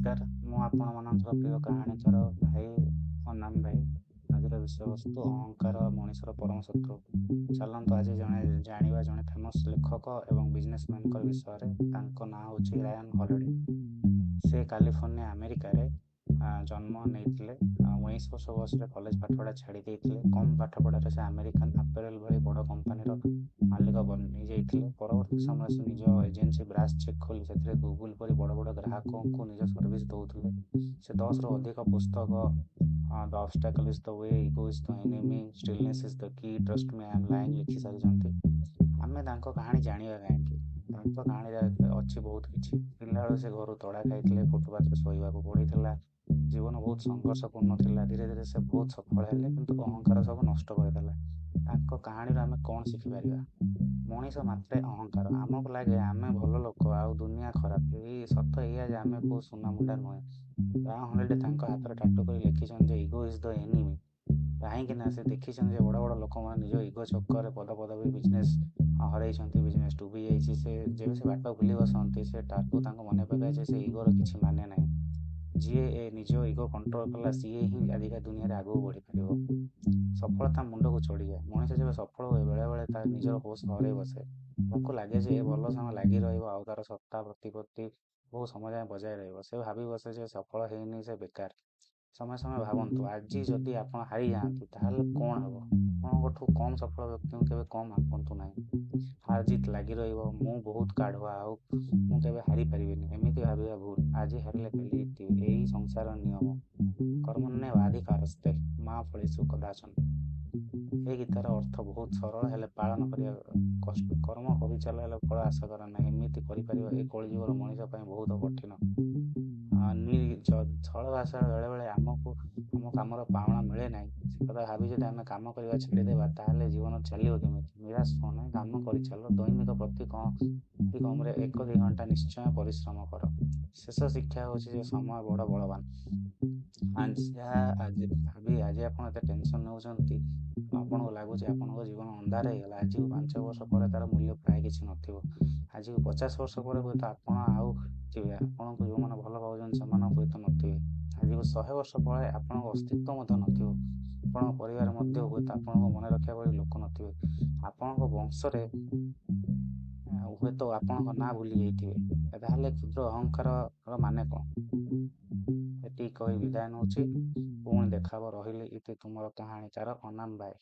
ନମସ୍କାର, ମୁଁ ଆପଣମାନଙ୍କର ପ୍ରିୟ କାହାଣୀକାର ଭାଇ ଅନାମ ଭାଇ। ଆଜିର ବିଷୟବସ୍ତୁ ଅହଙ୍କାର ମଣିଷର ପରମ ଶତ୍ରୁ। ଚାଲନ୍ତୁ ଆଜି ଜଣେ ଜାଣିବା ଜଣେ ଫେମସ୍ ଲେଖକ ଏବଂ ବିଜନେସମ୍ୟାନଙ୍କ ବିଷୟରେ। ତାଙ୍କ ନାଁ ହେଉଛି ରାୟନ ହଲିଡେ। ସେ କାଲିଫର୍ଣ୍ଣିଆ, ଆମେରିକାରେ ଜନ୍ମ ନେଇଥିଲେ। 19 ବର୍ଷ ବୟସରେ କଲେଜ ପାଠପଢ଼ା ଛାଡ଼ି ଦେଇଥିଲେ। କମ୍ ପାଠପଢ଼ାରେ ସେ ଆମେରିକାନ ଆପେରେଲ ଭଳି ବଡ଼ କମ୍ପାନୀର ମାଲିକ ବନିଯାଇଥିଲେ। ପରବର୍ତ୍ତୀ ସମୟରେ ସେ ନିଜ ଏଜେନ୍ସି ବ୍ରାସ୍ ଚେକ୍ ଖୋଲି ସେଥିରେ ଗୁଗୁଲ ପରି ବଡ଼ ବଡ଼ ଗ୍ରାହକଙ୍କୁ ନିଜ ସର୍ଭିସ ଦେଉଥିଲେ। ସେ 10ରୁ ଅଧିକ ପୁସ୍ତକ The Obstacle Is the Way, Ego Is the Enemy, Stillness Is the Key, Trust Me I Am Lying ଲେଖି ସାରିଛନ୍ତି। ଆମେ ତାଙ୍କ କାହାଣୀ ଜାଣିବା କାହିଁକି? ତାଙ୍କ କାହାଣୀରେ ଅଛି ବହୁତ କିଛି। ପିଲାବେଳୁ ସେ ଘରୁ ତଡ଼ା ଖାଇଥିଲେ, ଫୁଟପାଥରେ ଶୋଇବାକୁ ପଡ଼ିଥିଲା। ଜୀବନ ବହୁତ ସଂଘର୍ଷପୂର୍ଣ୍ଣ ଥିଲା। ଧୀରେ ଧୀରେ ସେ ବହୁତ ସଫଳ ହେଲେ, କିନ୍ତୁ ଅହଙ୍କାର ସବୁ ନଷ୍ଟ କରିଦେଲା। ତାଙ୍କ କାହାଣୀରୁ ଆମେ କ'ଣ ଶିଖିପାରିବା? ମଣିଷ ମାତ୍ରେ ଅହଙ୍କାର। ଆମକୁ ଲାଗେ ଆମେ ଭଲ ଲୋକ ଆଉ ଦୁନିଆ ଖରାପ। ଏଇ ସତ ଏଇଆ ଯେ ଆମେ କୋଉ ସୁନାମୁଣ୍ଡା ନୁହେଁ। ରାୟନ ହଲିଡେ ତାଙ୍କ ହାତରେ ଟାଟୁ କରି ଲେଖିଛନ୍ତି ଯେ "Ego is the enemy"। କାହିଁକି ନା ସେ ଦେଖିଛନ୍ତି ଯେ ବଡ଼ ବଡ଼ ଲୋକମାନେ ନିଜ ଇଗୋ ଚକ୍କରରେ ପଦ ପଦବୀ, ବିଜନେସ୍ ହରେଇଛନ୍ତି, ବିଜନେସ୍ ଡୁବି ଯାଇଛି। ସେ ଯେବେ ସେ ବାଟ ଭୁଲି ବସନ୍ତି, ସେ ଟାଟୁ ତାଙ୍କୁ ମନେ ପକାଏ ଯେ ସେ ଇଗୋର କିଛି ମାନେ ନାହିଁ। ଯିଏ ଏ ନିଜ ଇଗୋ କଣ୍ଟ୍ରୋଲ କଲା, ସିଏ ହିଁ ଆଜିକା ଦୁନିଆରେ ଆଗକୁ ବଢ଼ିପାରିବ। ସଫଳତା ମୁଣ୍ଡକୁ ଚଢ଼ିଯାଏ। ମଣିଷ ଯେବେ ସଫଳ ହୁଏ, ବେଳେବେଳେ ତା ନିଜର ହୋସ ହରେଇ ବସେ। ତାକୁ ଲାଗେ ଯେ ଏ ଭଲ ସମୟ ଲାଗି ରହିବ ଆଉ ତାର ସତ୍ତା ପ୍ରତିପତ୍ତି ବହୁ ସମୟ ଯାଏଁ ବଜାୟ ରହିବ। ସେ ଭାବି ବସେ ଯେ ସଫଳ ହେଇନି ସେ ବେକାର। ସମୟ ସମୟ ଭାବନ୍ତୁ, ଆଜି ଯଦି ଆପଣ ହାରିଯାଆନ୍ତି ତାହେଲେ କ'ଣ ହେବ? ଆପଣଙ୍କଠୁ କମ୍ ସଫଳ ବ୍ୟକ୍ତିଙ୍କୁ କେବେ କମ୍ ଆଙ୍କନ୍ତୁ ନାହିଁ। ହାର ଜିତ୍ ଲାଗି ରହିବ। ମୁଁ ବହୁତ କାଢୁଆ ଆଉ ମୁଁ କେବେ ହାରିପାରିବିନି, ଏମିତି ଭାବିବା ଭୁଲ। ଆଜି ହାରିଲେ କାଲି ଜିତିବେ। ଏଇ ସଂସାର ନିୟମ। କର୍ମଣ୍ୟେବାଧିକାରସ୍ତେ ମା ଫଳେଷୁ କଦାଚନ। ଏହି ଗୀତାର ଅର୍ଥ ବହୁତ ସରଳ, ହେଲେ ପାଳନ କରିବା କଷ୍ଟ। କର୍ମ କରିଚାଲ, ହେଲେ ଫଳ ଆଶା କର ନାହିଁ। ଏମିତି କରିପାରିବା ଏ କଳିଯୁଗର ମଣିଷ ପାଇଁ ବହୁତ କଠିନ। ସରଳ ଭାଷାରେ ବେଳେବେଳେ ଆମକୁ ଆମ କାମର ପାଉଣା ମିଳେ ନାହିଁ। ସେ କଥା ଭାବି ଯଦି ଆମେ କାମ କରିବା ଛାଡ଼ିଦେବା, ତାହେଲେ ଜୀବନ ଚାଲିବ କେମିତି? ନିରାଶ ହୁଅ ନାହିଁ, କାମ କରିଚାଲ। ଦୈନିକ ପ୍ରତି ଅତି କମରେ 1-2 ଘଣ୍ଟା ନିଶ୍ଚୟ ପରିଶ୍ରମ କର। ଶେଷ ଶିକ୍ଷା ହେଉଛି ଯେ ସମୟ ବଡ଼ ବଳବାନ। ଯାହା ଆଜି ଭାବି ଆଜି ଆପଣ ଏତେ ଟେନସନ ନେଉଛନ୍ତି, ଆପଣଙ୍କୁ ଲାଗୁଛି ଆପଣଙ୍କ ଜୀବନ ଅନ୍ଧାର ହେଇଗଲା, ଆଜିକୁ 5 ବର୍ଷ ପରେ ତାର ମୂଲ୍ୟ ପ୍ରାୟ କିଛି ନଥିବ। ଆଜିକୁ 50 ବର୍ଷ ପରେ ହୁଏତ ଆପଣ ଆଉ ଥିବେ, ଆପଣଙ୍କୁ ଯେଉଁମାନେ ଭଲ ପାଉଛନ୍ତି ସେମାନେ ହୁଏତ ନଥିବେ। ଆଜିକୁ 100 ବର୍ଷ ପରେ ଆପଣଙ୍କ ଅସ୍ତିତ୍ୱ ମଧ୍ୟ ନଥିବ। ଆପଣଙ୍କ ପରିବାର ମଧ୍ୟ ହୁଏତ ଆପଣଙ୍କୁ ମନେ ରଖିବା ଭଳି ଲୋକ ନଥିବେ। ଆପଣଙ୍କ ବଂଶରେ ହୁଏତ ଆପଣଙ୍କ ନାଁ ଭୁଲି ଯାଇଥିବେ। ତାହେଲେ କ୍ଷୁଦ୍ର ଅହଙ୍କାରର ମାନେ କ'ଣ? ଏତିକି କହି ବିଦାୟ ନେଉଛି। ପୁଣି ଦେଖାହବ। ରହିଲି। ଇତି ତୁମର କାହାଣୀକାର ଅନାମ ଭାଇ।